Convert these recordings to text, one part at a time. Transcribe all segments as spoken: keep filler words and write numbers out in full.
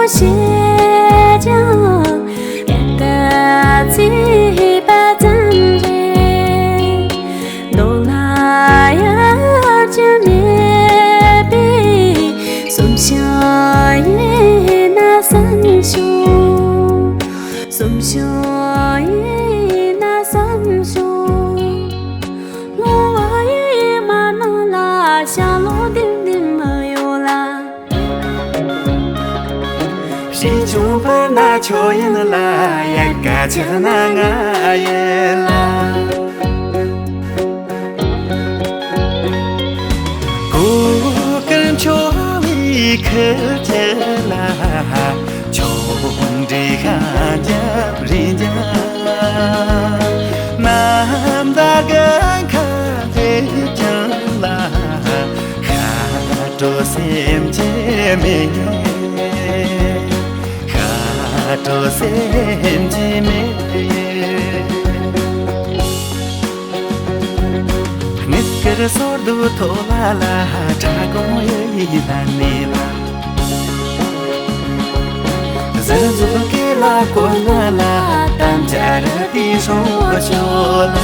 ཞེས་ཀྱང་ཡར་ལྟ་བྱས་པ་ཙམ་རེད། མདོ་ལ་ཡར་གྱི་གནས་པས་གསུམ་བྱུང་ཡིན་ན་གསུམ་བྱུང་། གསུམ་བྱུང་ཡིན་ན་གསུམ་བྱུང་། ལོང་བ་ཡི་མ་ནང་ལ་ཤ་ལོ་ལྡིང་ལྡིང་མི་ཡོང་ལ། ཞེས་བྱུང་བར་ན་ཁྱོད་ཡིན་ལ། ཡལ་ག་ཆགས་ན་ང་ཡིན་ལ། གོས་དཀར་འཕྱོ་བའི་ཁུར་ཆེ་ལ། ཆུང་འདྲིས་ཤ་རྒྱབ་རེ་རྒྱབ། ནམ་ཟླ་དགུན་ཁ་ལྷེབ་ཀྱང་ལ། ཤ་དྲོ་སེམས་ཀྱི་མེད། ཤ་དྲོ་སེམས་ཀྱི་མེད། དངུལ་དཀར་སོར་གདུབ་ཐོག་ལ་ལ། ཁྲ་གོང་ཡི་ཡི་ལ་ནི་ལ། ཟུར་འཛུལ་སྐེ་ལ་བསྐོར་ན་ལ། དམ་བཅའ་རུ་དེ་སྲུང་ཆོག་ལ།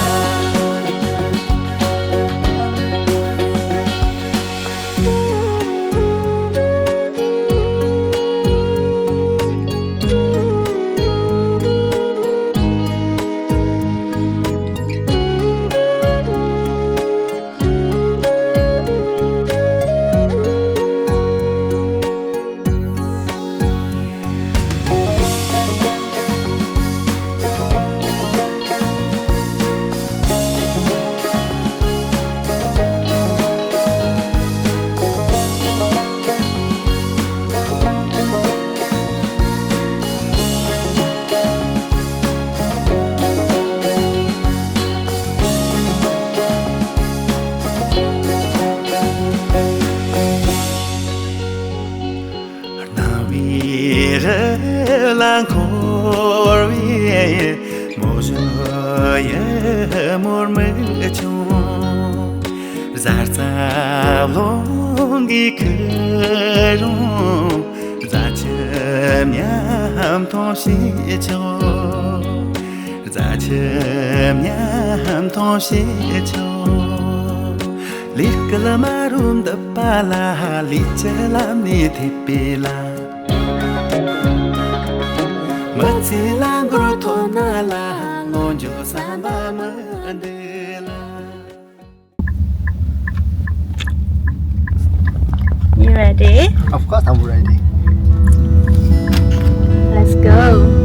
སྣང་བའི་རི་ལ་འཁོར་བའི་མོ་གཞོན་ཡུ་མོར་མིག་ཆུང་། བཟའ་རྩ་རླུང་གིས་ཁུར་རུང་། རྫ་ཆུ་མཉམ་འཐུང་བྱེད་ཆོག་རྫ་ཆུ་མཉམ་འཐུང་བྱེད་ཆོག་ལས་སྐལ་མ་རུ་འདུ་བ་ལ། ལས་ཀྱི་ལམ་ནས་ཐེབས་པའི་ལ། མི་ཚེ་ལ་མགོ་ཐོག་ན་ལ། ལོངས་སྤྱོད་བསམ་པ་མི་འདུག་ལ། You ready? Of course, I'm ready. Let's go.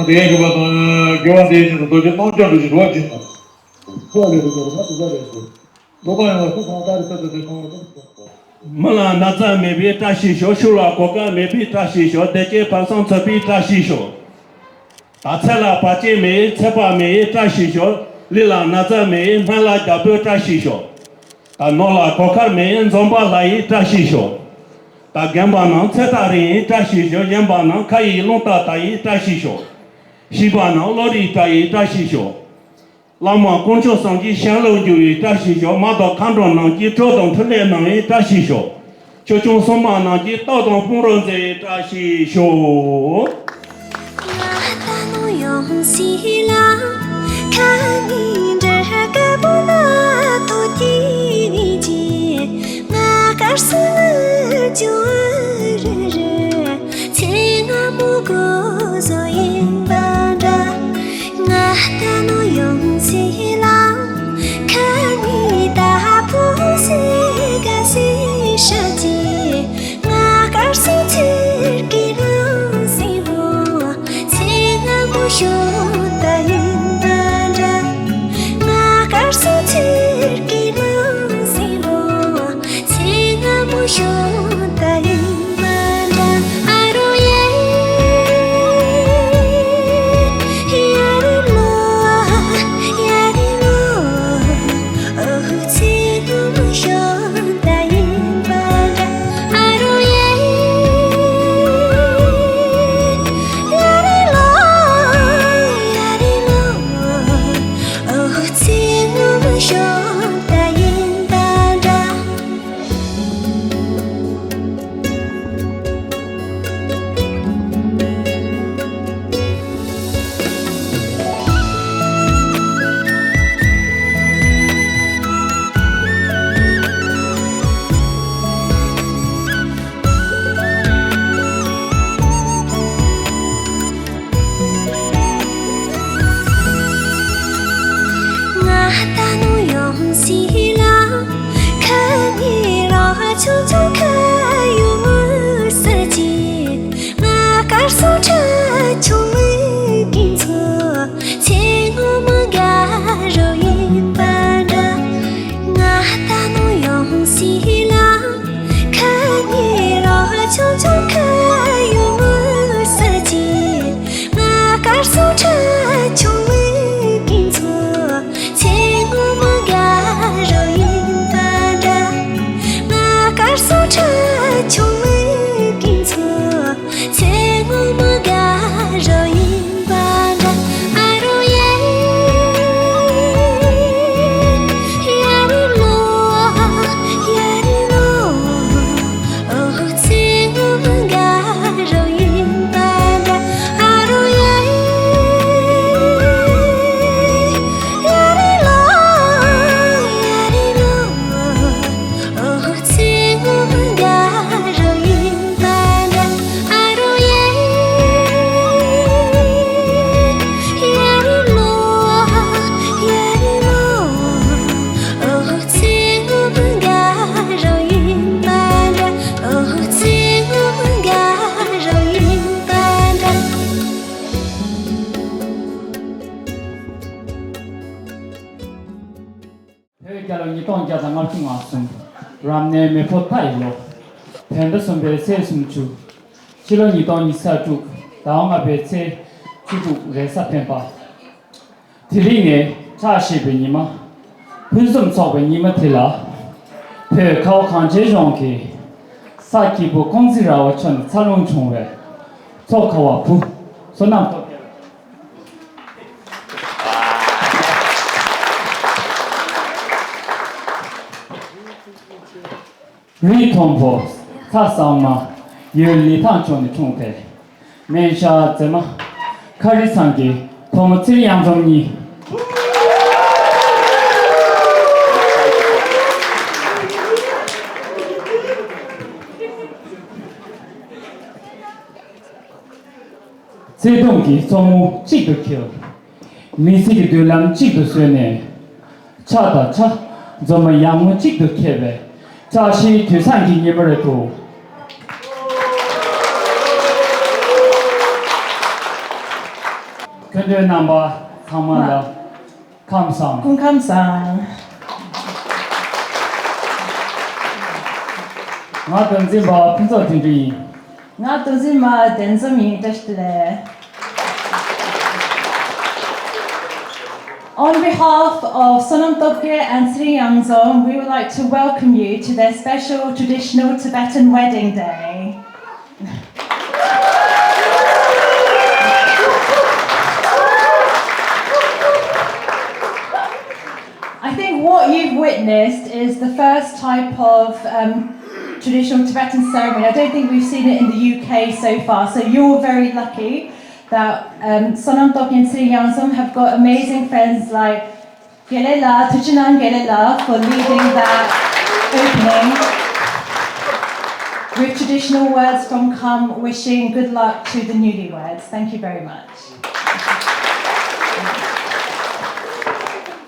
དེ་ཡང་དགེ་བ་དང་དགེ་བ་འདིའི་ཞིང་དུ་རྡོ་རྗེ་སྣང་བརྒྱ་འགྲུབ་ཀྱི་རེ་བ་བྱེད་དང་། མི་ལ་ན་ཚ་མེད་པའི་བཀྲ་ཤིས་ཤོག་ཤུགས་ལ་གོད་ཁ་མེད་པའི་བཀྲ་ཤིས་ཤོག་བདེ་སྐྱིད་བར་གསུམ་ཚུད་པའི་བཀྲ་ཤིས་ཤོག་ད་ཚེ་ལ་བར་ཆད་མེད་ཚེ་དཔག་མེད་བཀྲ་ཤིས་ཤོག་ལུས་ལ་ན་ཚ་མེད་སྨན་བླ་རྒྱལ་པོའི་བཀྲ་ཤིས་ཤོག་ད་ནོར་ལ་གོད་ཁ་མེད་འཛོམས་པ་ལྷ་ཡི་བཀྲ་ཤིས་ཤོག་ད་རྒན་པ་རྣམས་ཚེ་ཐག་རིང་བཀྲ་ཤིས་ཤོག་ཡན་པ་རྣམས་ཁ་ཡི་རླུང་རྟ་དར་ཡི་བཀྲ་ཤིས་ཤོག་ཤི་བ་རྣམས་བློ་རིག་བཀྲ་ཡི་བཀྲ་ཤིས་ཤོག་བླ་མ་དཀོན་མཆོག་གསུམ་གྱི་ཞལ་ལུང་བསྒྱུར་བའི་བཀྲ་ཤིས་ཤོག་མ་དང་མཁའ་འགྲོ་རྣམས་ཀྱིས་གྲོས་དང་ཕྲིན་ལས་གནང་བའི་བཀྲ་ཤིས་ཤོག་ཆོས་སྐྱོང་སྲུང་མ་རྣམས་ཀྱིས་རྟགས་དང་དཔུང་རོགས་མཛད་པའི་བཀྲ་ཤིས་ཤོག་བོད་རྒྱལ་ལོ་ཉིས་སྟོང་བརྒྱ་དང་ལྔ་བཅུ་ང་གསུམ། རབ་གནས་མེ་ཕོ་རྟ་ཡི་ལོ། བོད་ཟླ་གསུམ་པའི་ཚེས་སུམ་ཅུ། ཕྱི་ལོ་ཉིས་སྟོང་ཉི་ཤུ་རྩ་དྲུག་ཟླ་བ་ལྔ་པའི་ཚེས་བཅུ་དྲུག་རེས་གཟའ་སྤེན་པ། དེ་རིང་ནི་བཀྲ་ཤིས་པའི་ཉི་མ། ཕུན་སུམ་ཚོགས་པའི་ཉི་མ་དེ་ལ། བོད་ཁ་བ་གངས་ཅན་ལྗོངས་ཀྱི་ས་སྐྱིད་པོ་ཀོང་ཙི་ར་བ་མཆོག་ནས་འཚར་ལོངས་བྱུང་བའི་མཚོ་ཁ་བ་བུ་བསོད་ནམས་སྟོབས་རྒྱལ། རི་མཐོན་པོ་ཚ་གཙང་མ་ཡུལ་ལི་ཐང་ཕྱོགས་ནས་འཁྲུངས་ཏེ། སྨན་ཤ་རྫས་མ་ཁ་རི་ཚང་གི་ཕོ་མོ་ཚེ་རིང་གཡང་འཛོམས་གཉིས། བརྩེ་དུང་གི་མཚོ་མོ་གཅིག་ཏུ་འཁྱིལ། མི་ཚེ་གི་མདུན་ལམ་གཅིག་ཏུ་བཟོས་ནས། ཆགས་དང་ཆགས་འཛོམས་པ་ཡག་མོ་གཅིག་ཏུ་འཁྱེལ་བའི་བཀྲ་ཤིས་དུས་བཟང་གི་ཉིན་མོ་རེད་འདུག། སྐུ་མགྲོན་རྣམ་པ་ཚང་མ་ལ་ཁམས་བཟང་། སྐུ་ཁམས་བཟང་། ང་དོན་འཛིན་པ་ཕུན་ཚོགས་དོན་འགྲུབ་ཡིན། ང་དོན་འཛིན་མ་བདེན་འཛོམས་ཡིན། བཀྲ་ཤིས་བདེ་ལེགས། On behalf of Sonam Tokhe and Tsering Yangzom, we would like to welcome you to their special traditional Tibetan wedding day. I think what you've witnessed is the first type of um, traditional Tibetan ceremony. I don't think we've seen it in the U K so far, so you're very lucky that um, Sonam Tokhe and Tsering Yangzom have got amazing friends like Gelela, Tuchinang Gelela for leading that opening with traditional words from Kham wishing good luck to the newlyweds. Thank you very much.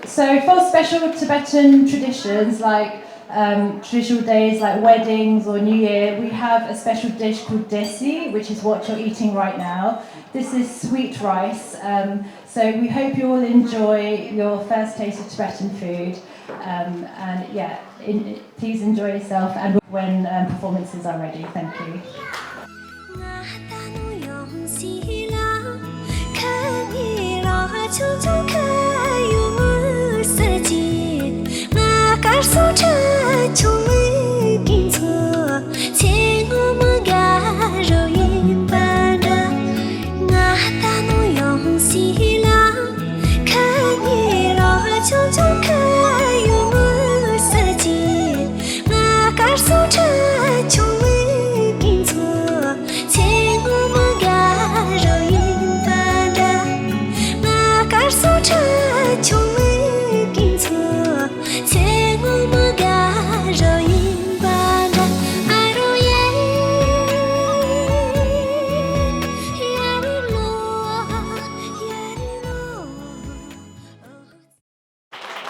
So for special Tibetan traditions like um, traditional days like weddings or New Year, we have a special dish called desi, which is what you're eating right now. This is sweet rice. Um, so we hope you all enjoy your first taste of Tibetan food. Um, and yeah, in, please enjoy yourself and when um, performances are ready. Thank you.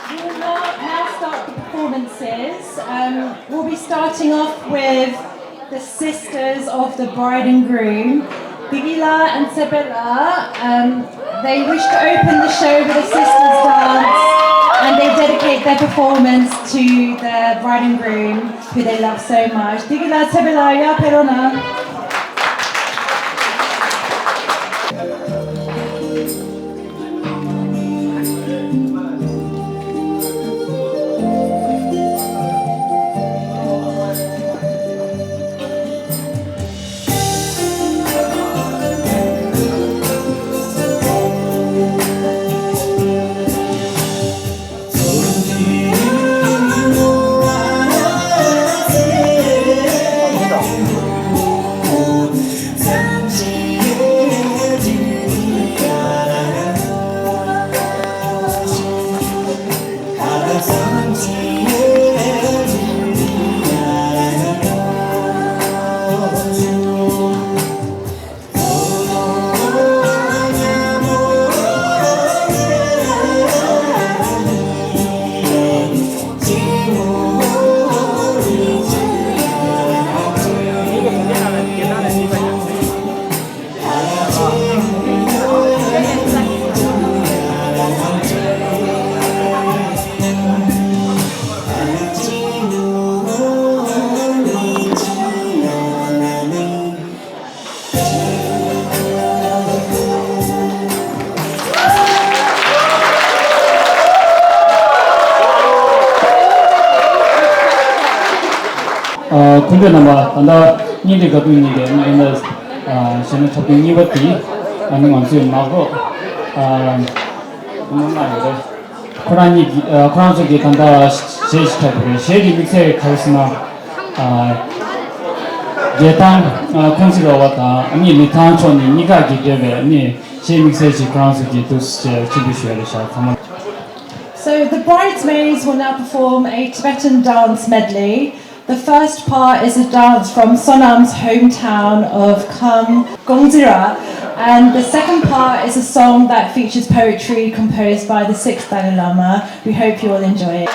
We will now, now start the performances. Um, we'll be starting off with the sisters of the bride and groom, Digila and Sebela. Um, they wish to open the show with a sisters dance, and they dedicate their performance to the bride and groom, who they love so much. Digila, Sebela, ya perona. ཨ། སྐུ་མགྲོན་རྣམ་པ། ད་ལྟ་བརྙན་འཕྲིན་དགའ་སྟོན་གཉིས་ཀྱི་ཨ་ནི་ད་ལྟ་ཨ་གཞས་སྣ་འཁྲབ་སྟོན་གཉིས་པ་དེ་ཨ་ནི་ང་ཚོས་མག་རོགས་ཨ་ནི་གནང་ཡོད་རེད། ཁོ་རང་གཉིས་ཀྱི་ཨ་ཁོ་རང་ཚོ་གིས་ད་ལྟ་གཞས་ཤིག་འཁྲབ་ཀྱི་རེད། གཞས་ཀྱི་དམིགས་བསལ་ག་རེ་ཟེར་ན། ཨ་རྒྱལ་ཐང་ཨ་ཁོང་ཚེ་རིང་ཨ་བ་དང་ཨ་ནི་ལི་ཐང་མཆོག་གཉིས་གཉིས་ཀ་གིས་བྲིས་པའི་ཨ་ནི་གཞས་དམིགས་བསལ་ཅིག་ཁོ་རང་ཚོ་གིས་འདུག་སེ་ཆེད་འབུལ་ཞུས་ཡོད་རེད་ཤག་ཚང་མ། So the bridesmaids will now perform a Tibetan dance medley. The first part is a dance from Sonam's hometown of Kham Gongzira, and the second part is a song that features poetry composed by the sixth Dalai Lama. We hope you all enjoy it.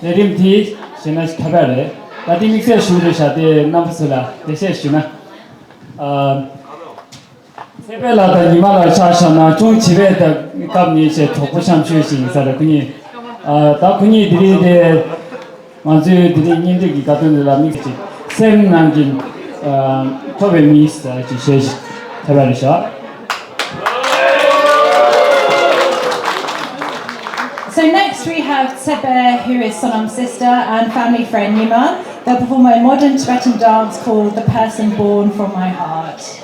ལས་རིམ་དེ་གཞས་སྣ་ཞིག་འཁྲབ་ཡ་རེད། ད་དེ་དམིགས་བསལ་ཞུ་རེད་ཤག་དེ་རྣམ་པ་ཚོ་ལ་འགྲེལ་བཤད་ཞུ་ན། ཨ། ཚེ་འཕེལ་ལགས་དང་ཉི་མ་ལགས་ཆ་བཞག་ན་ཅུང་བྱིས་པའི་སྐབས་ནས་བྱས་གྲོགས་པོ་འཆམ་ཤོས་ཤིག་ཡིན་ས་རེད། ཁོ་གཉིས། ཨ། ད་ཁོ་གཉིས་དེ་རིང་དེ་ང་ཚོའི་དེ་རིང་བརྙན་འཕྲིན་གྱི་དགའ་སྟོན་འདི་ལ་དམིགས་བྱས་སེམས་ནང་གི། ཨ། མཁོ་བའི་མི་ཟེར་གྱི་གཞས་ཤིག་འཁྲབ་པ་རེད་ཤག So next we have Tsebe, who is Sonam's sister and family friend Nyima. They'll perform a modern Tibetan dance called The Person Born From My Heart.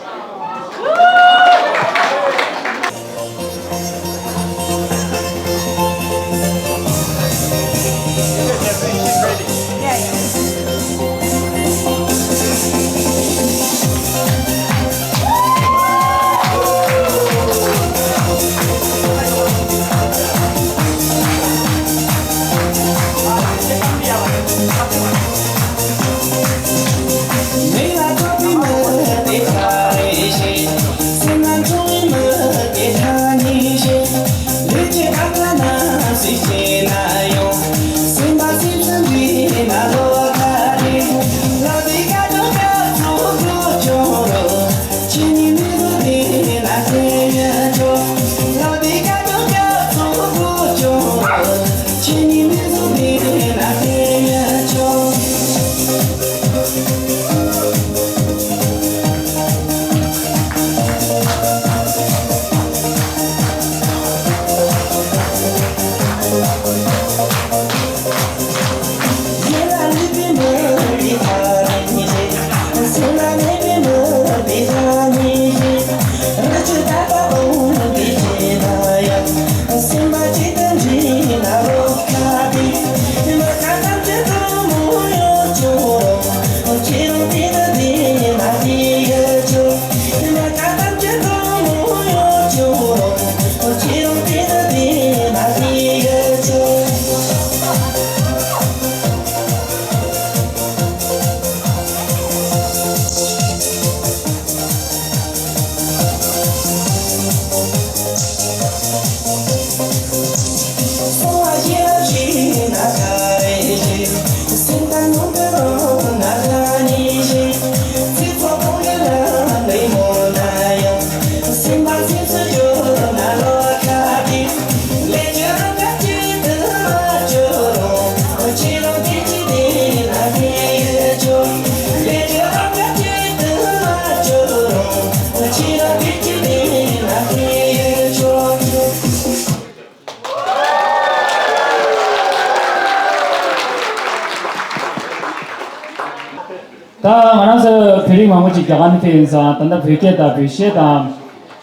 ད་ང་རང་ཚོ་བོད་རིགས་མང་པོ་ཅིག་རྒྱ་གར་ནས་ཕེབས་ཡིན་ཙང་། ད་ལྟ་བོད་སྐད་དང་བོད་གཞས་དང་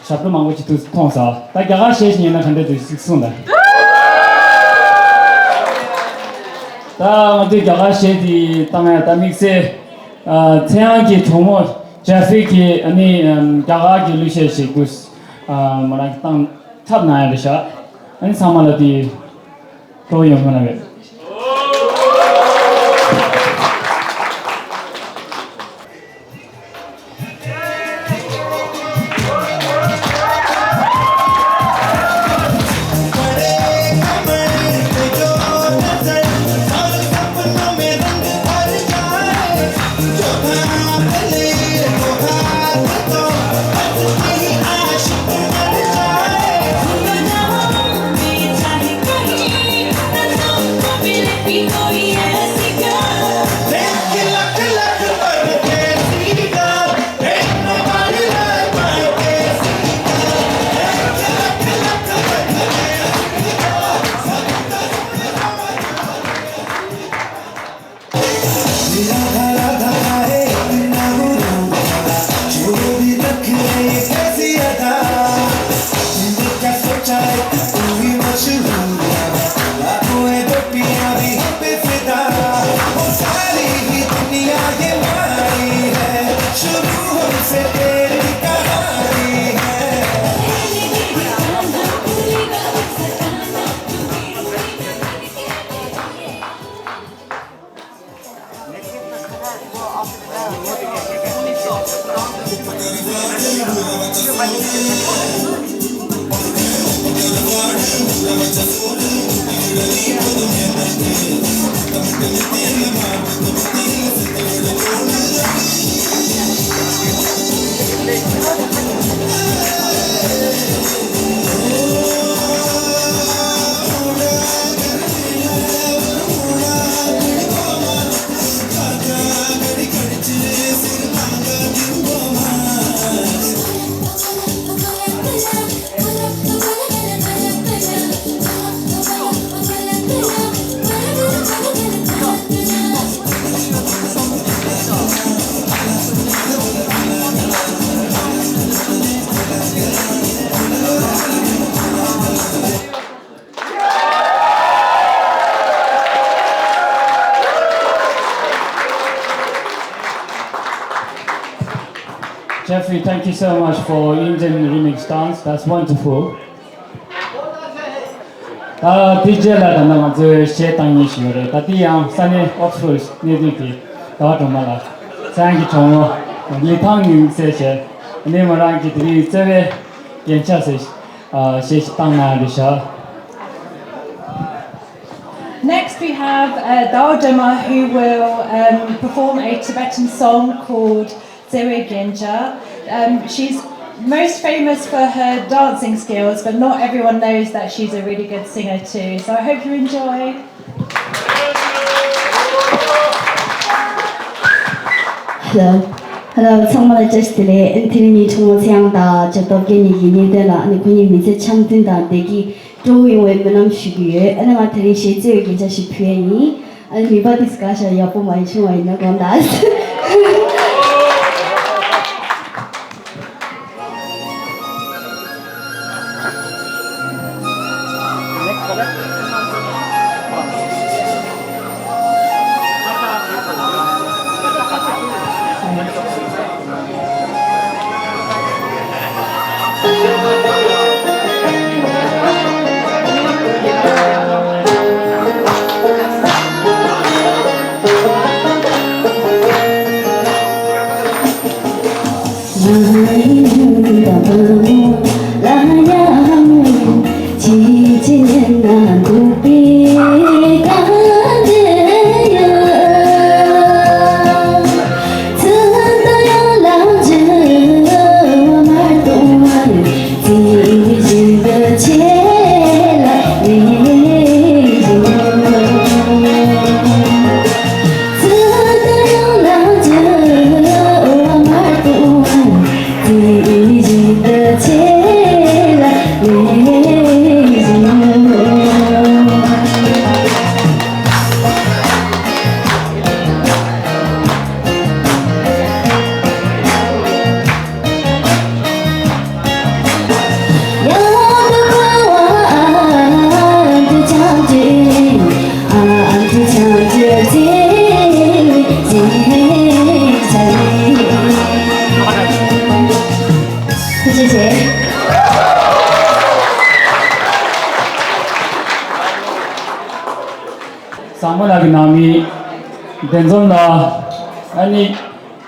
ཞབས་བྲོ་མང་པོ་ཅིག་ཐུགས་སུ་མཐོང་ས། ད་རྒྱ་གར་གཞས་ཤིག་ཉན་ན་ག་འདྲ་འདུག་ཅིག་གསུངས་དང་། ད་ང་ཚོས་རྒྱ་གར་གཞས་འདི་བཏང་ཡ་ད་དམིགས་བསལ། ཨ། ཚེ་དབང་གི་གྲོགས་མོ་ཇེ་ཧྥི་གིས་ཨ་ནི་རྒྱ་གར་གྱི་གླུ་གཞས་ཤིག་ཏུ། ཨ། མོ་རང་གིས་བཏང་འཁྲབ་གནང་ཡ་རེད་ཤག་ཨ་ནི་ཚང་མ་ལ་དེ་སྤྲོ་པོ་ཡོང་ཁུངས་ལ་རེད། Jeffrey, thank you so much for Indian remix dance. That's wonderful. ད་དེ་རྗེས་ལ་ད་ནི་ང་ཚོས་གཞས་བཏང་མཁན་ཞིག་ཡོད་རེད། ད་དེ་ཡང་ས་གནས་ཨོག་སི་ཕོར་གནས་སྡོད་ཀྱི་ཟླ་བ་སྒྲོལ་མ་ལགས། ས་ཡང་གི་གྲོགས་མོ་ལི་ཐང་ཉིང་ཟེར་བྱས། ཨ་ནི་མོ་རང་གི་དེ་རིང་བརྩེ་བའི་རྒྱན་ཆ་ཟེར་གཞས་ཤིག་བཏང་གནང་རེད་ཤག Next, we have uh, Dao Dema, who will um, perform a Tibetan song called Tsewe Genja. Um, she's most famous for her dancing skills, but not everyone knows that she's a really good singer too. So I hope you enjoy. Hello. Hello. ཚང་མ་ལ་བཀྲ་ཤིས་བདེ་ལེགས། ཨན་ཐི་རི་ནི་གྲོགས་མོ་ཚེ་དབྱངས་དང་ཇོ་སྟོབས་རྒྱལ་གཉིས་ཀྱི་གཉེན་སྟོན་ལ། ཨ་ནི་ཁོ་གཉིས་མི་ཚེ་འཆམ་མཐུན་དང་བདེ་སྐྱིད་སྤྲོ་བོ་ཡོང་བའི་སྨོན་ལམ་ཞུ་གི་ཡོད། ཨ་ནི་ང་དེ་རིང་གཞས་བརྩེ་བའི་རྒྱན་ཆ་ཞིག་ཕུལ་ཡ་ཡིན། ཨ་ནི་མི་པ་དེ་ག་ཤ་ཡག་པོ་མ་ཡིན་ཆུང་བ་ཡིན་ན་དགོངས་དག་བཟང་མོ་ལགས་ཀྱི་ནང་མི་བདེ་འཛོམས་ལགས། ཨ་ནི་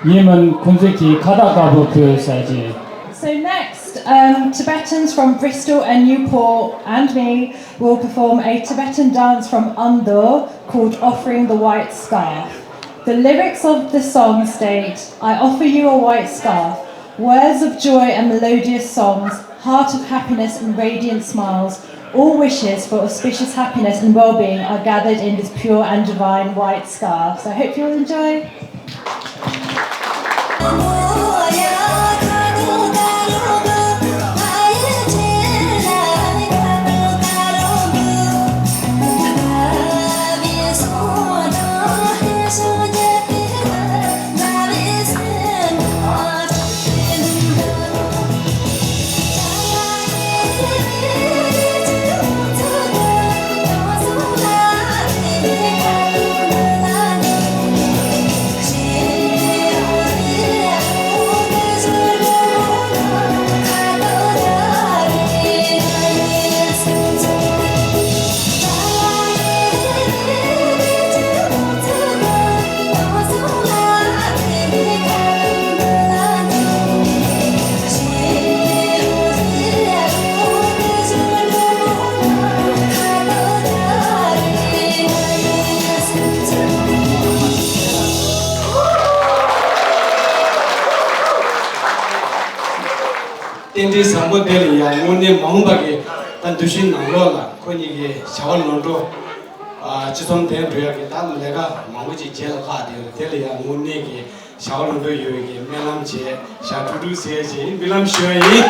ཡིན་མིན་ཁོང་ཚོས་ཀྱི་ཁ་བཏགས་དཀར་པོ་ཕུལ་ཟེར་གྱི། So next, um, Tibetans from Bristol and Newport and me will perform a Tibetan dance from Ando called Offering the White Scarf. The lyrics of the song state, I offer you a white scarf, words of joy and melodious songs, heart of happiness and radiant smiles, all wishes for auspicious happiness and well-being are gathered in this pure and divine white scarf. So I hope you all enjoy. རྟེན་འབྲེལ་བཟང་པོ་དེ་ལ་ཡང་དངོས་གནས་མ་འོངས་པ་གི་ད་འདུ་ཤེས་ནང་ལོགས་ལ་ཁོ་གཉིས་ཀྱི་བྱ་བ་ལམ་འགྲོ། ཨ། ཅི་གསུམ་ལྡན་འགྲོ་ཡག་གི་ད་ལས་ཀ་མང་པོ་ཅིག་རྗེས་ལ་ལྷག་དེ་ལ་དེ་ལ་ཡང་དངོས་གནས་ཀྱི་བྱ་བ་ལམ་འགྲོ་ཡོད་པའི་གི་སྨོན་ལམ་བྱས། ཞག་དྲུག་དྲུག་ཟེར་བྱས་སྨོན་ལམ་ཞུ་བ་ཡིན།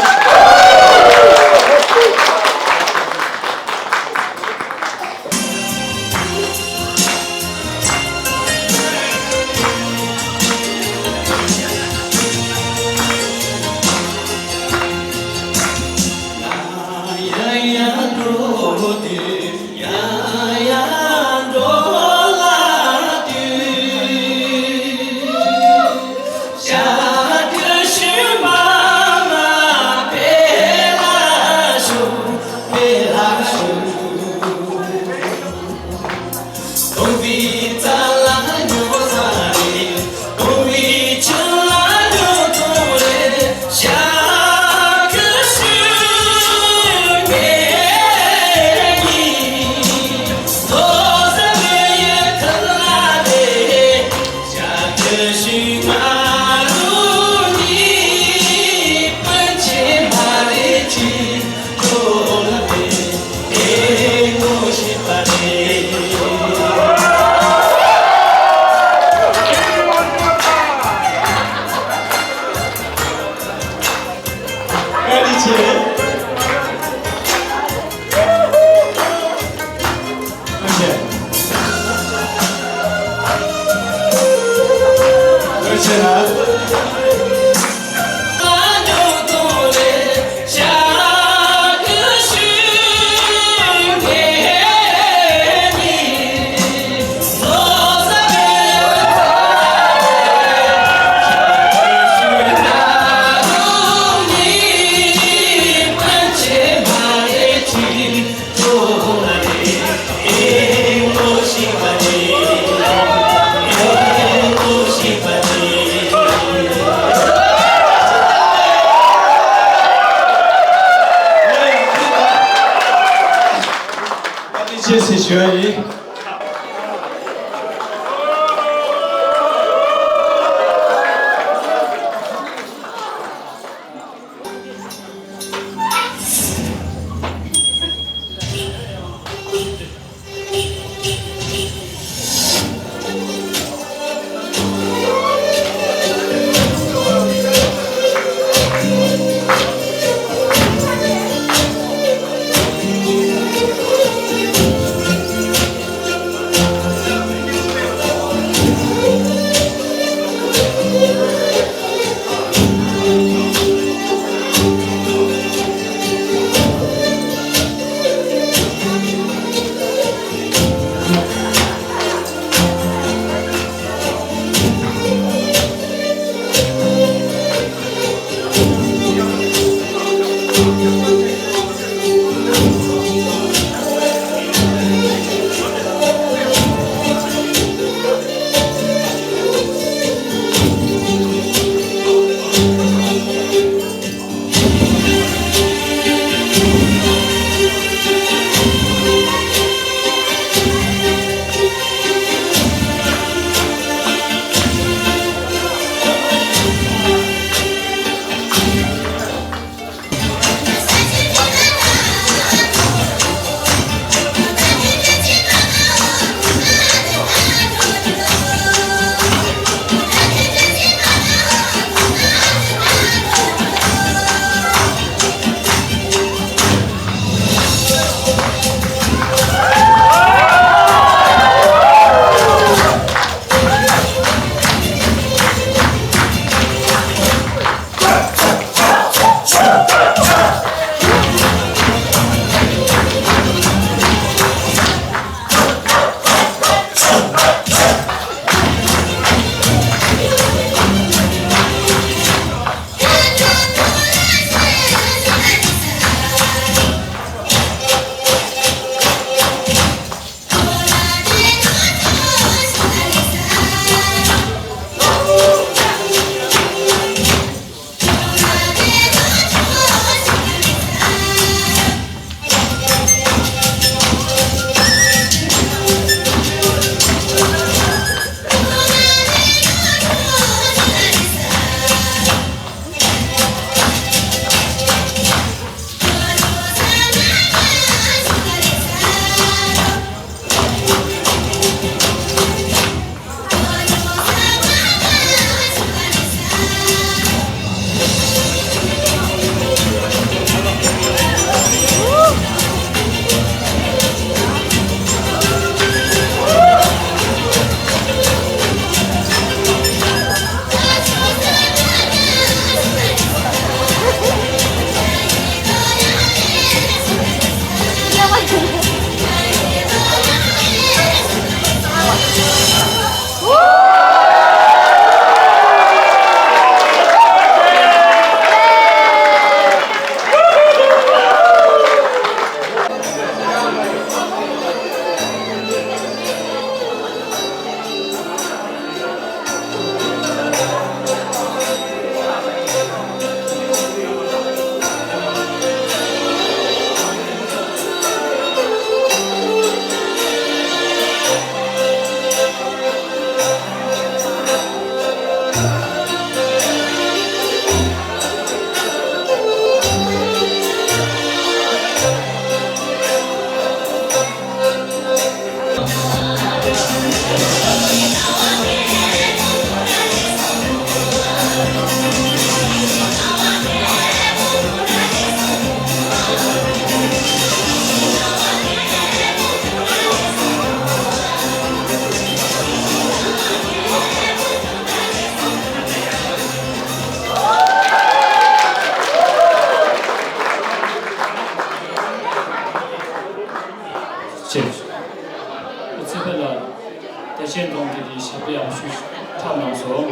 ཆེན་རྫོང་གི་དེ་ཞབས་བྲོ་ཡག་ཤོས་འཁྲབ་གནང་སོང་།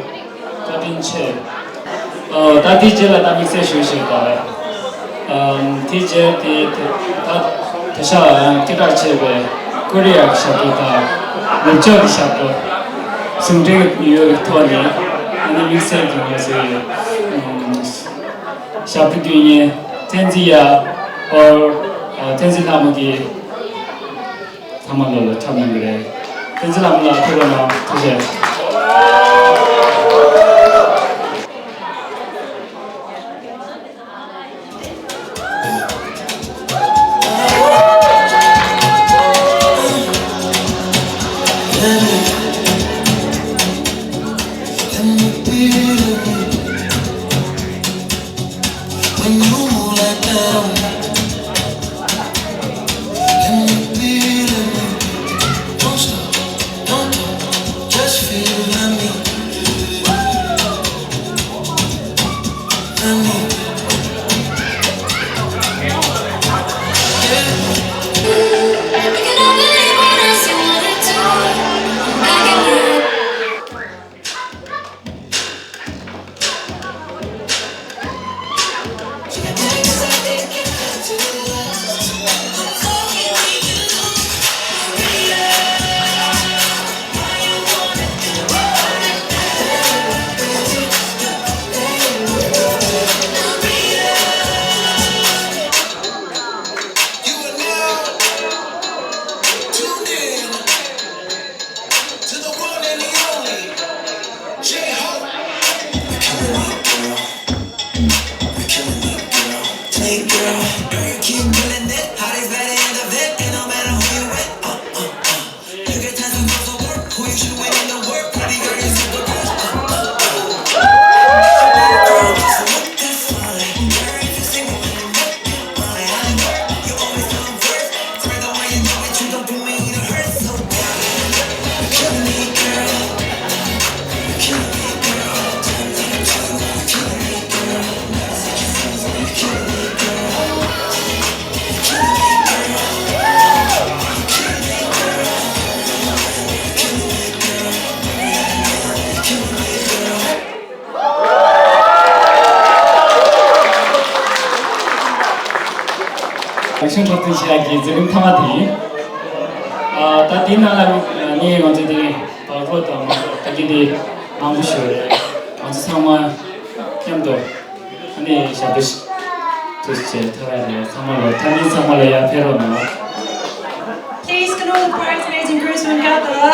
བཀའ་དྲིན་ཆེ། ཨ། ད་དེ་རྗེས་ལ་ད་དམིགས་བསལ་ཞུ་ཞིག་དང་། ཨམ། དེ་རྗེས་དེ་ད་ད་ཆ་སྐད་གྲགས་ཆེ་བའི་ཀོ་རི་ཡ་གི་ཞབས་བྲོ་དང་ནུབ་ཕྱོགས་ཀྱི་ཞབས་བྲོ་ཟུང་འབྲེལ་ཡོད་པའི་ཐོག་ནས། ཨ་ནི་དམིགས་བསལ་གྱི་ང་ཚོའི། ཨམ། ཞབས་བྲོ་དེ་ཉིད་བསྟན་འཛིན་ཡ། ཨོར། ཨ། བསྟན་འཛིན་ལྷ་མོ་གིས། ཚང་མ་ལོ་ལ་འཁྲབ་གནང་གི་རེད། བསྟན་འཛིན་ལྷ་མོ་ལགས་ཕེབས་རོགས་གནང་། ཐུགས་རྗེ་ཆེ། You are now tuned in to the one and the only J-Hope. ལེགས་བྱུང་འཁྲབ་སྟོན་བྱེད་ཡག་གི་མཛད་རིམ་མཐའ་མ་དེ་ཡིན། ཨ། ད་དེའི་ནང་ལ་ངས་ང་ཚོ་དེ་བར་སྐོར་དང་མ་འོངས་པ་དེ་མང་པོ་ཞིག་ཡོད་རེད། ང་ཚོ་ཚང་མ་མཉམ་དུ། ཨ་ནི་ཞབས་བྲོ་ཞིག་ཐུགས་རྗེ་ཆེ། ཐོབ་ཡ་རེད། ཚང་མ་ལ། ཐག་ཉེ་ཚང་མ་ལ་ཡར་ཕེབས་རོགས་གནང་། Please, can all the bridesmaids and groomsmen gather?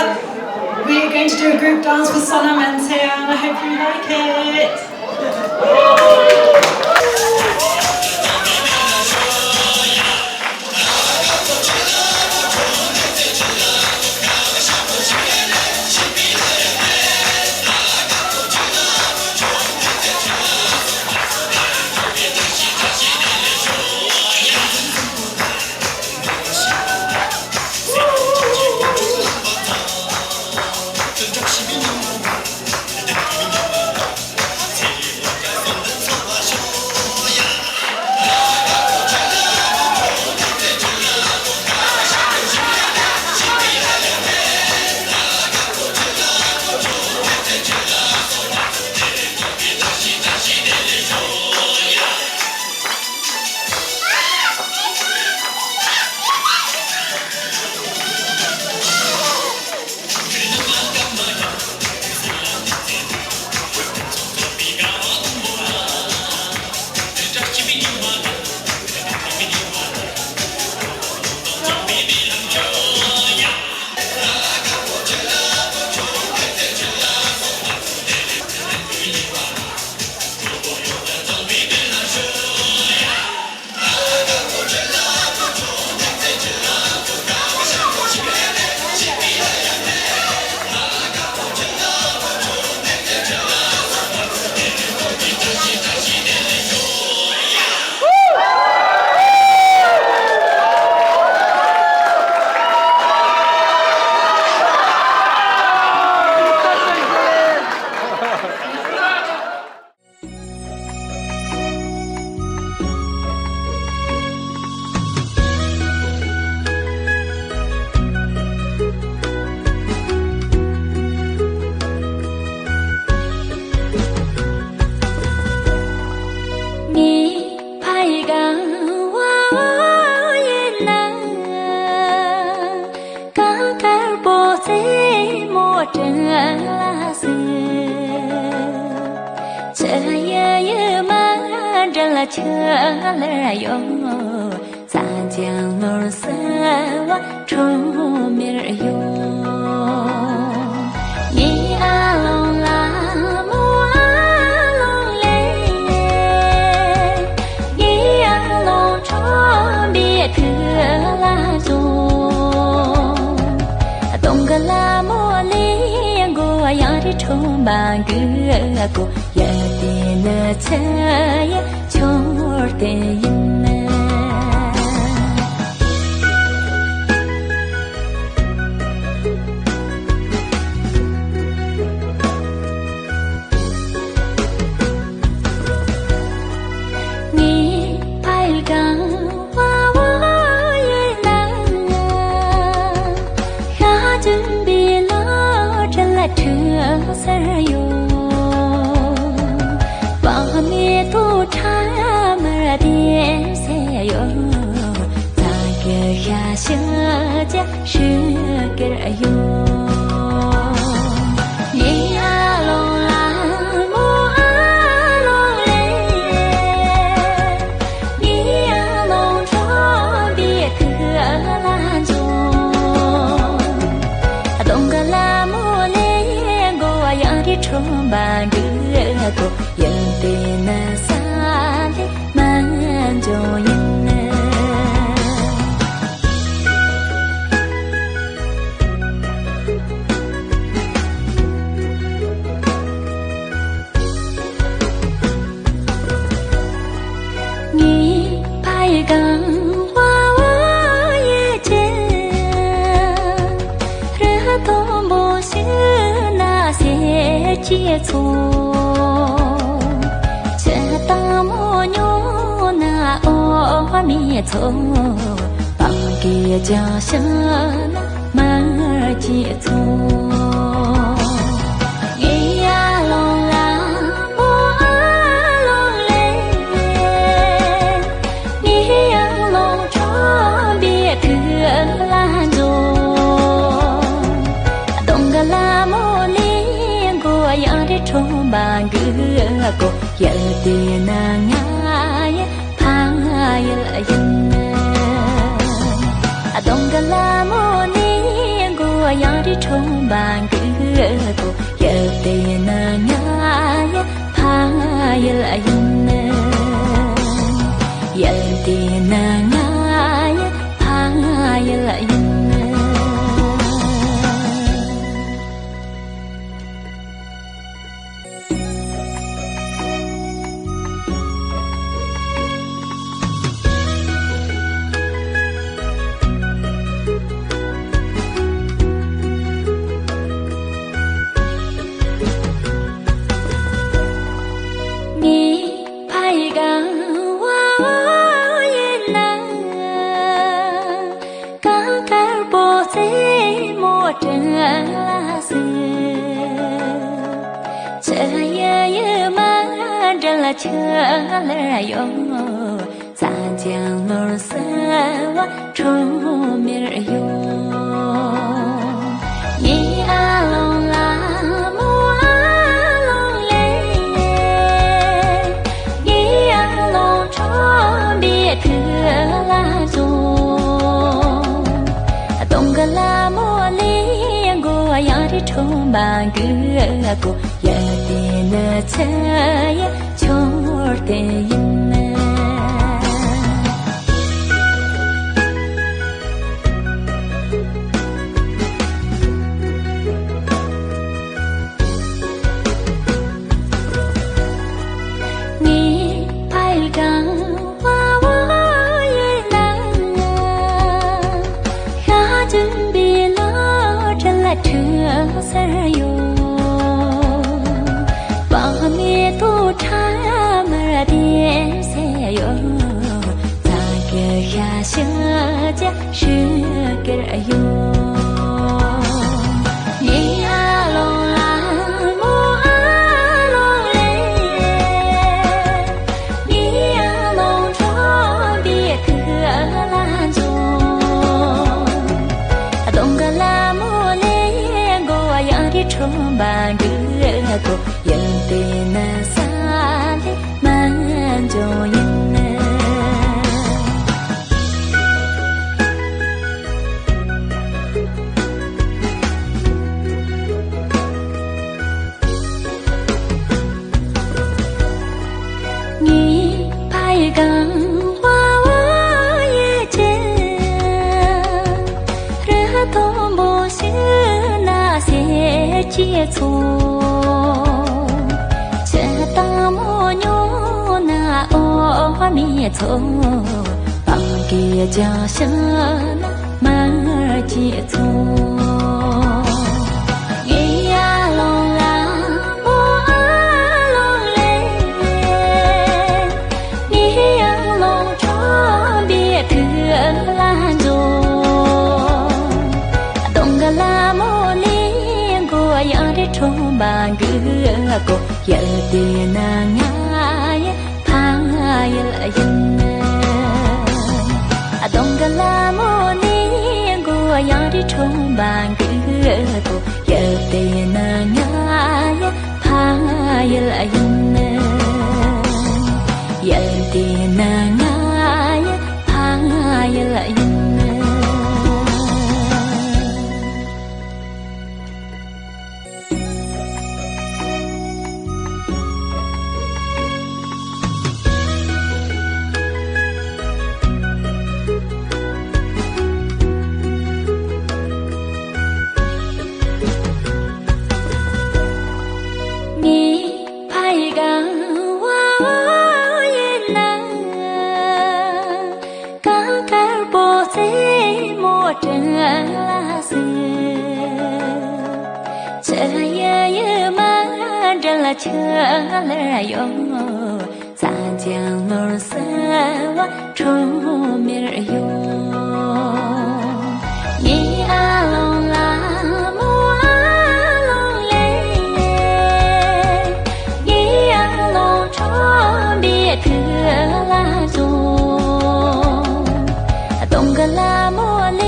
We're going to do a group dance with Sonam and Taehyung. I hope you like it. དྲིན་ལ་གཟིགས། ཆུ་ཡི་ཡུ་མ་འདྲ་ལ་ཆུ་ལར་ཡོང་། ཙན་དན་ནོར་སེར་བ་ཁྲོམ་མེར་ཡོང་། ངའི་ཨ་ལོང་ལ་མོ་ཨ་ལོང་ལེ། ངའི་ཨ་ལོང་ཁྲོམ་པའི་ཐུགས་ལ་འཛོམས། གདོང་གི་ལ་མོ་ལེ་མགོ་ཡང་རི་ཁྲོམ་པ་འགུལ་གོ། ཡ་དེ་ནི་ཚེ་ཡི་མཆོད་རྟེན་ཡིན། ངའི་ཕ་ཡུལ་གངས་དབང་བོ་ཡི་ནང་། ཤ་ཆེན་པོའི་ལོ་གྲལ་ཁྲིད་སར་ཡོད། བག་མེད་དུ་ཁྲ་མར་ལྡེམ་སེ་ཡོད། ཙན་གྱི་ཤ་ཤུ་ཅ་ཧྲི་ཀར་ཡོད། ངའི་ཨ་ལོང་ལ་མོ་ཨ་ལོང་ལེ། ངའི་ཨ་ལོང་ཁྲོམ་པའི་ཐུགས་ལ་འཛོམས། གདོང་གི་ལ་མོ་ལེ་མགོ་ཡང་རི་ཁྲོམ་པ་འགུལ་གོ། ཡུལ་དེ་ནི་ས་ལེ་མ་འཇོ་ཡིན། ངའི་ཕ་ཡུལ་གངས་དབང་བོ་ཡི་ཅན། རི་མཐོན་པོ་ཞིག་ན་སེར་སྐྱའི་ཚོགས། ཆུ་དྭངས་མོ་ཉུང་ན་འོ་མའི་ཚོགས། སྤང་གི་ལྗང་ཤིང་ན་མར་གྱི་ཚོགས། ངའི་ཡར་ཀླུང་ལ་མོ་ཨ་ལོང་ལེ། ངའི་ཡར་ཀླུང་ཁྲོམ་པའི་ཐུགས་ལ་འཛོམས། གདོང་གི་ལ་མོ་ལེ་མགོ་ཡང་རི་ཁྲོམ་པ་འགུལ་གོ། ཡུལ་དེ་ནི་ང་ཡི་ཕ་ཡུལ་ཡིན། གདོང་གི་ལ་མོ་ནི་མགོ་ཡང་རི་ཁྲོམ་པ་འགུལ་གོ། ཡུལ་དེ་ནི་ང་ཡི་ཕ་ཡུལ་ཡིན། ཡུལ་དེ་ནི་ང་ཡི་ཕ་ཡུལ་ཡིན། ངའི་ཕ་ཡི་གངས་དབང་བོ་ཡི་ནང་། གངས་དཀར་པོ་རྩེ་མོ་སྤྲིན་ལ་གཟིགས། ཆུ་ཡི་ཡུ་མ་འདྲ་ལ་ཆུ་ལར་ཡོང་། ཙན་དན་ནོར་སེར་བ་ཁྲོམ་མེར་ཡོང་། ངའི་ཨ་ལོང་ལ་མོ་ཨ་ལོང་ལེ། ངའི་ཨ་ལོང་ཁྲོམ་པའི་ཐུགས་ལ་འཛོམས། གདོང་གི་ལ་མོ་ལེ་མགོ་ཡང་རི་ཁྲོམ་པ་འགུལ་གོ། ཡུལ་དེ་ནི་ཚེ་ཡི་མཆོད་རྟེན་ཡིན། ངའི་ཕ་ཡུལ་གངས་དབང་བོ་ཡི་ནང་། ཤ་ཆེན་པོའི་ལོ་གྲལ་ཁྲིད་སར་ཡོད། བག་མེད་དུ་ཁྲ་མར་ལྡེམ་སེ་ཡོད། ཙན་གྱི་ཤ་ཤུ་ཅ་ཧྲི་ཀར་ཡོད། ངའི་ཨ་ལོང་ལ་མོ་ཨ་ལོང་ལེ། ངའི་ཨ་ལོང་ཁྲོམ་པའི་ཐུགས་ལ་འཛོམས། གདོང་གི་ལ་མོ་ལེ་མགོ་ཡང་རི་ ཁྲོམ་པ་འགུལ་གོ། ཡུལ་དེ་ནི་ས་ལས་མ་འཇོག་ཡིན། ངའི་ཕ་ཡི་གང་བ་བ་ཡི་ཅི། རི་མཐོན་པོ་ཞིག་ན་སེར་སྐྱའི་མཚོ། ཆུ་དྭངས་མོ་ཉུང་ན་འོ་མའི་མཚོ། སྤང་གི་ལྗང་ཤིང་ན་མར་གྱི་མཚོ། ངའི་ཨ་ལོང་ལ་མོ་ཨ་ལོང་ལེ། ངའི་ཨ་ལོང་ཁྲོམ་པའི་ཐུགས་ལ་འཇོག། གདོང་གི་ལ་མོ་ལས་མགོ་ཡང་རི་ཁྲོམ་པ་འགུལ་གོ། ཡུལ་དེ་ནི་ང་ཡི་ཕ་ཡུལ་ཡིན། གདོང་གི་ལ་མོ་ནས་མགོ་ཡང་རི་ཁྲོམ་པ་འགུལ་གོ། ཡུལ་དེ་ནི་ང་ཡི་ཕ་ཡུལ་ཡིན། ཡུལ་དེ་ནི་ང་ཡི་ཕ་ཡུལ་ཡིན། ངའི་ཕ་ཡི་གང་བ་བ་ཡིན་ན། གངས་དཀར་པོ་རྩེ་མོ་སྤྲིན་ལ་ཟུག། ཆུ་ཡི་ཡུ་མ་འདྲ་ལ་ཆུ་ལར་གཡོ། རྩྭ་ལྗང་ནོར་བསིལ་བ་ཁྲོམ་མིར་གཡོ། ངའི་ཨ་ལོང་ལ་མོ་ཨ་ལོང་ལེ། ངའི་ཨ་ལོང་ཁྲོམ་པའི་ཐུགས་ལ་འཇོག། གདོང་གི་ལ་མོ་ལས་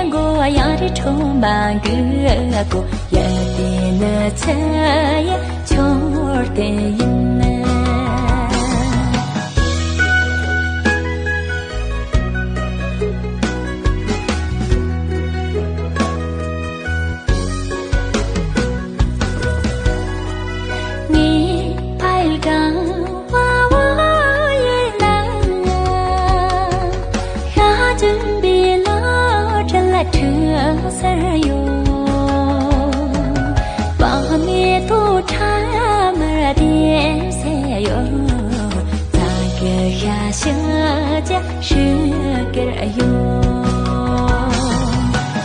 མགོ་ཡང་རི་ཁྲོམ་པ་འགུལ་གོ། ཡུལ་དེ་ནི་ཆུ་ཡི་མཆོད་རྟེན་ཡིན། ངའི་ཕ་ཡུལ་གང་བ་བ་ཡིན་ན། ཤ་ཅུན་པའི་ལོ་བྲེལ་ཁྲི་སར་གཡོ། བག་མེད་དུ་ཁྲ་མར་ལྡེམ་སེ་གཡོ། རྩྭ་གི་ཤ་ཤུ་ཅ་ཧྲི་ཀེར་གཡོ།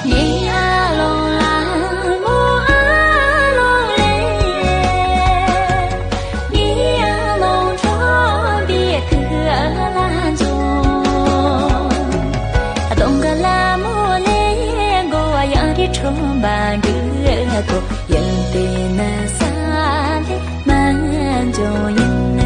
ངའི་ཨ་ལོང་ལ་མོ་ཨ་ལོང་ལེ། ངའི་ཨ་ལོང་ཁྲོམ་པའི་ཐུགས་ལ་འཇོག། གདོང་གི་ལ་མོ་ལས་མགོ་ཡང་རི་ཁྲོམ་པ་འགུལ་གོ། ཡུལ་དེ་ནི་ས་ལས་མ་འཇོག་ཡིན།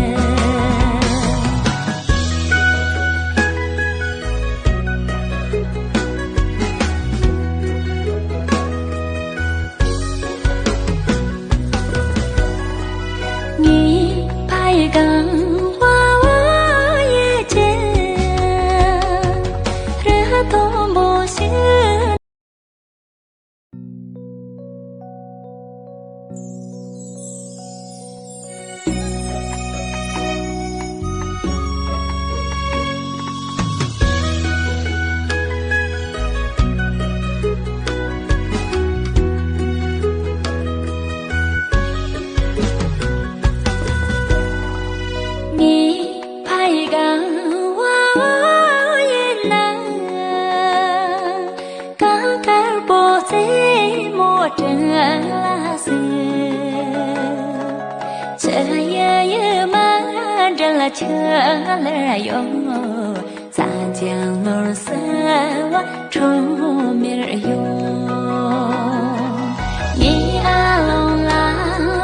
ངའི་ཕ་ཡི་གང་བ་བ་ཡི་ཅི། རི་མཐོན་པོ་ཞིག། ངའི་ཕ་ཡི་གང་བ་བ་ཡིན་ན། གངས་དཀར་པོ་རྩེ་མོ་སྤྲིན་ལ་ཟུག། ཆུ་ཡི་ཡུ་མ་འདྲ་ལ་ཆུ་ལར་གཡོ། རྩྭ་ལྗང་ནོར་བསིལ་བ་ཁྲོམ་མིར་གཡོ། ངའི་ཨ་ལོང་ལ་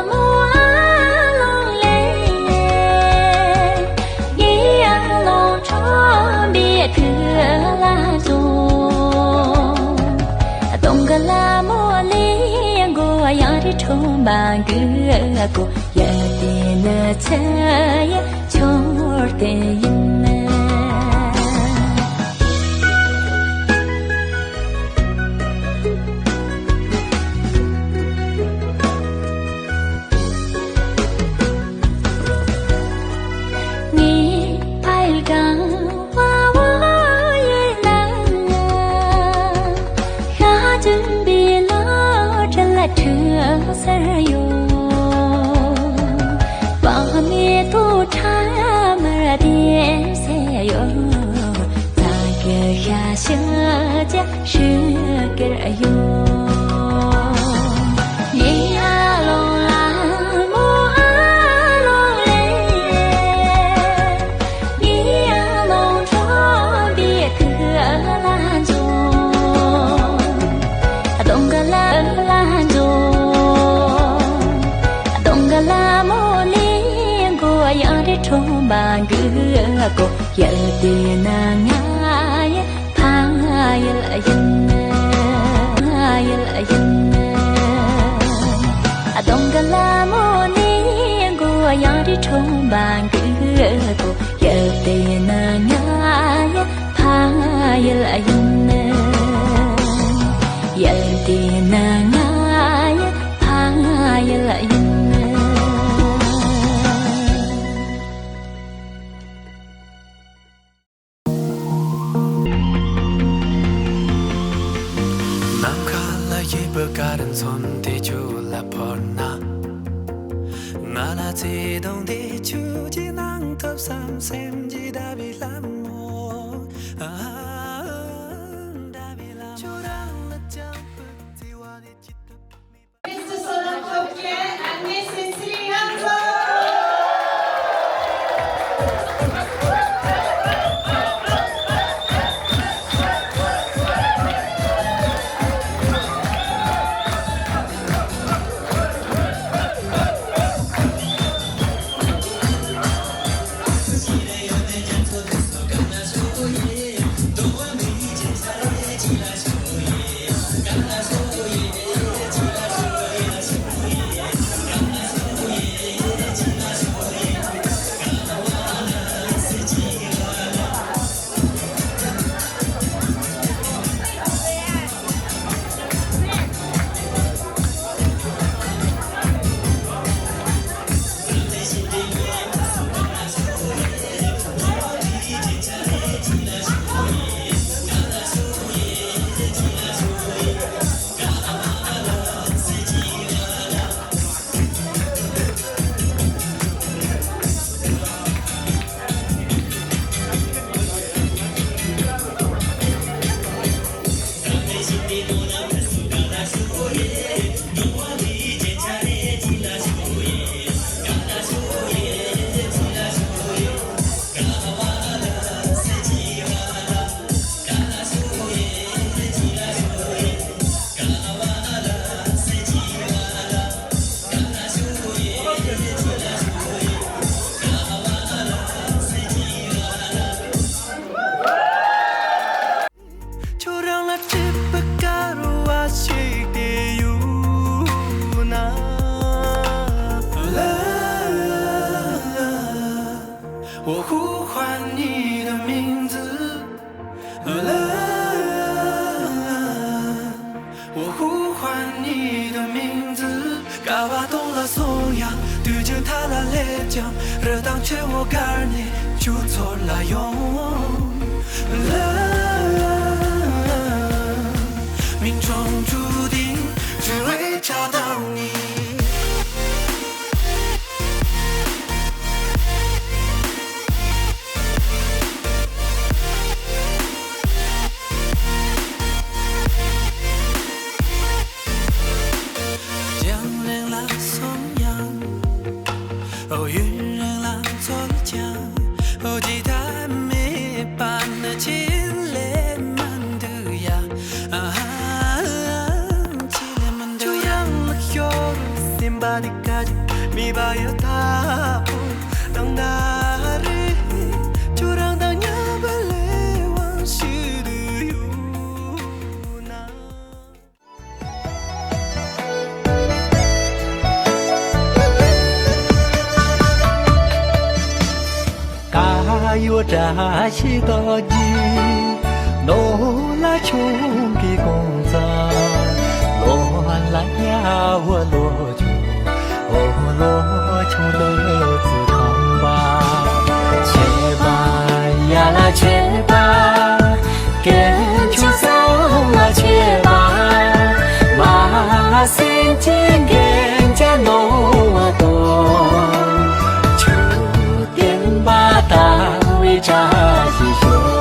མོ་ཨ་ལོང་ལེ། ངའི་ཨ་ལོང་ཁྲོམ་པའི་ཐུགས་ལ་འཇོག། གདོང་གི་ལ་མོ་ལས་མགོ་ཡང་རི་ ཐོན་པ་གི་སྒོ་ཡ་དེ་ནི་ཚེ་ཡི་མཆོད་རྟེན་ཡིན། ངའི་ཕ་ཡུལ་གངས་དབང་བོ་ཡི་ནང་ང་། ཤ་ཆེན་པོའི་ལོ་ཁྲི་ལ་ཁྲི་ཟེར་ཡོད། བག་མེད་དུ་ཁྲ་མར་ལྡེམ་ཟེར་ཡོད། རྩྭ་གི་ཤ་ཤུ་ཅག་ཧྲིལ་གེར་གཡོ། ཡིད་ཨ་ལོང་ལ་མོ་ཨ་ལོང་ལེ། ཡིད་ཨ་ལོང་ཁྲོན་པའི་ཁུག་ལ་འཇོག། གདོང་ག་ལ་ལ་འཇོག། གདོང་ག་ལ་མོ་ལེ་མགོ་ཡང་རེ་ཁྲོན་པ་གི་སྒོ། ཡལ་དེ་ན་ང་ཡི་ཕ་ཡུལ་ཡིན། ཕ་ཡུལ་ཡིན། གདོང་གི་ལ་མོ་ནི་མགོ་ཡང་རི་ཁྲོན་པ་གི་སྒོ། ཡལ་དེ་ན་ང་ཡི་ཕ་ཡུལ་ཡིན། ཡལ་དེ་ན་ང་ཡི་ཕ་ཡུལ་ཡིན། ནམ་མཁའ་ལ་ཡི་བུ་གར་མཚོན་དེ་ཆུ་ལ་ཕོར་ན། ང་ལ་ཚེ་དང་དེ་ཆུ་ཀྱི་ནང་ཐུབ་བསམ་སེམས་ཀྱི་ཟླ་བའི་ལྷ་མོ། ཨ། ཟླ་བའི་ལྷ་མོ། ཁྱོད་རང་ལ་ཅང་ཕུག་བརྩེ་བ་ནི་ཅི་ཐུབ་མེད། Mister Sonam Tokche and Miss Cecilia Hanzo. ཁྱོད་རང་ལ་སྲིད་པའི་སྐལ་བ་ཞིག་དེ་ཡོད་ན། ལ། 我呼唤你的名字。 我呼唤你的名字。དགའ་བ་སྟོང་ལ་སོང་ཡང་དུས་རྒྱུན་མཐའ་ལ་སླེབས་ཀྱང་། རི་དྭགས་ཆེན་མོ་བཀར་ནས་ཆུ་ཚོད་ལ་ཡོང་། ལ། རྒྱང་རིང་ལ་སོང་ཡང་། ཨོ། ཡུན་རིང་ལ་འཚོལ་ཀྱང་། ཨོ། ཇི་ལྟར་མེད་པ་ནི་ཆེད་ལས་མི་འདུག་ཡ། ཨ་ཧ། ཆེད་ལས་མི་འདུག་ཡ། ཁྱོད་རང་ལ་ཤོར་སེམས་པ་འདི་ག་ཅིག་མེད་པ་ཡོད་ད། ཨོ། དང་ད་རེས་ཁྱོད་རང་དང་མཉམ་པ་ལས་དབང་ཞུ་འདོད་ཡོད་ན། བཀྲ་ཤིས་རྡོ་རྗེ། ནོར་ལྷ་ཆུང་གི་གོང་ས། ལོ་ལ་དམྱལ་བ་ལོ་ཆུང་། འོ་ལོ་ཆུང་བདུད་རྩི་ཁང་པ། མཆོད་པ་ཡ་ལ་མཆོད་པ། དཀོན་མཆོག་གསུམ་ལ་མཆོད་པ། མ་སེམས་ཅན་མཁྱེན་བརྒྱ་ནོར་བ་དང་། ཆུ་བསྟན་པ་དང་བའི་བཀྲ་ཤིས་ཤོག།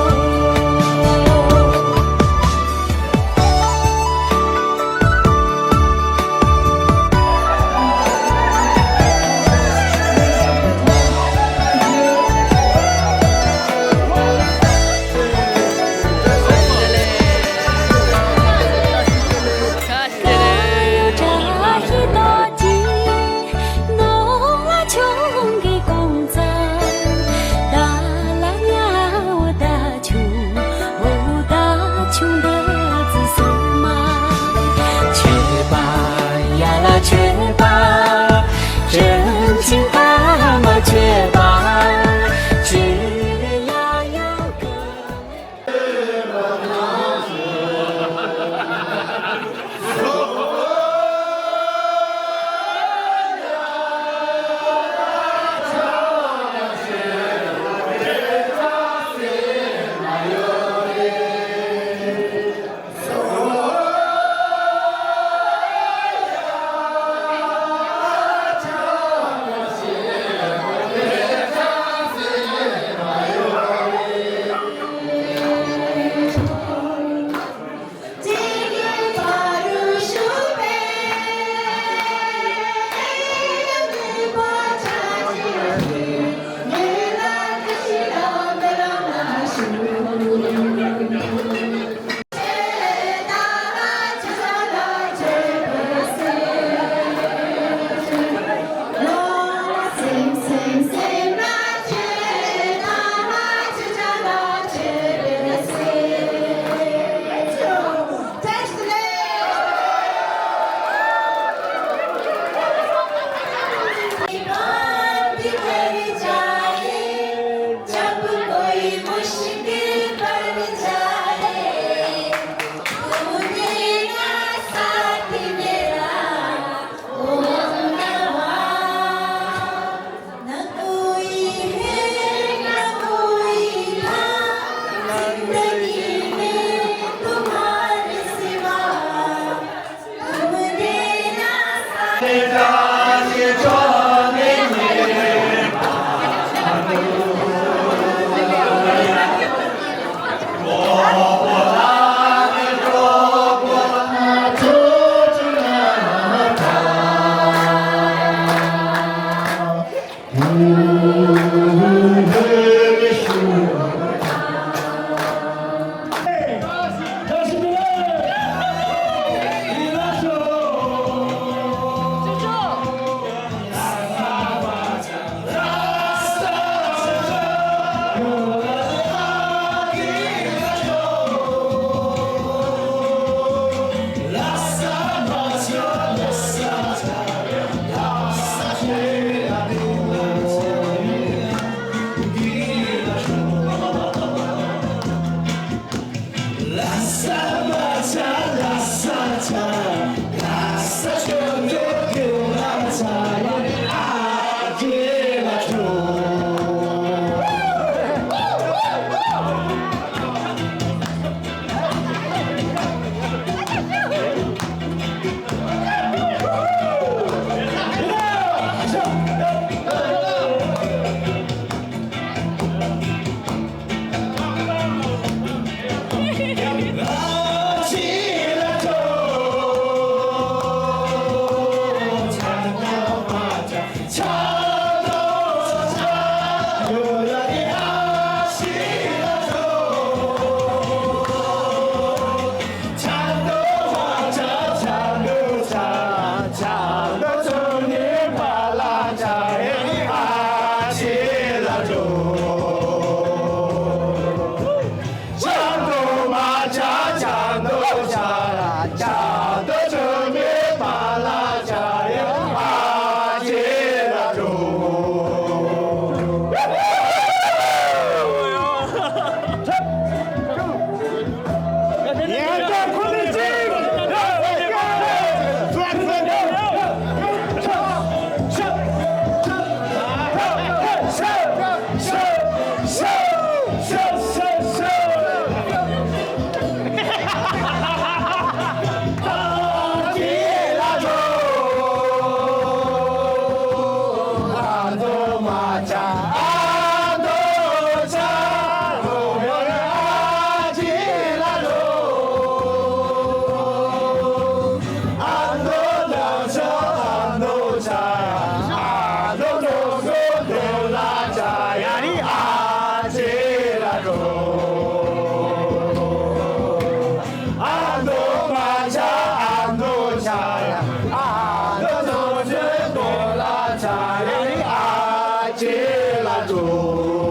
ལ་འགྲོ།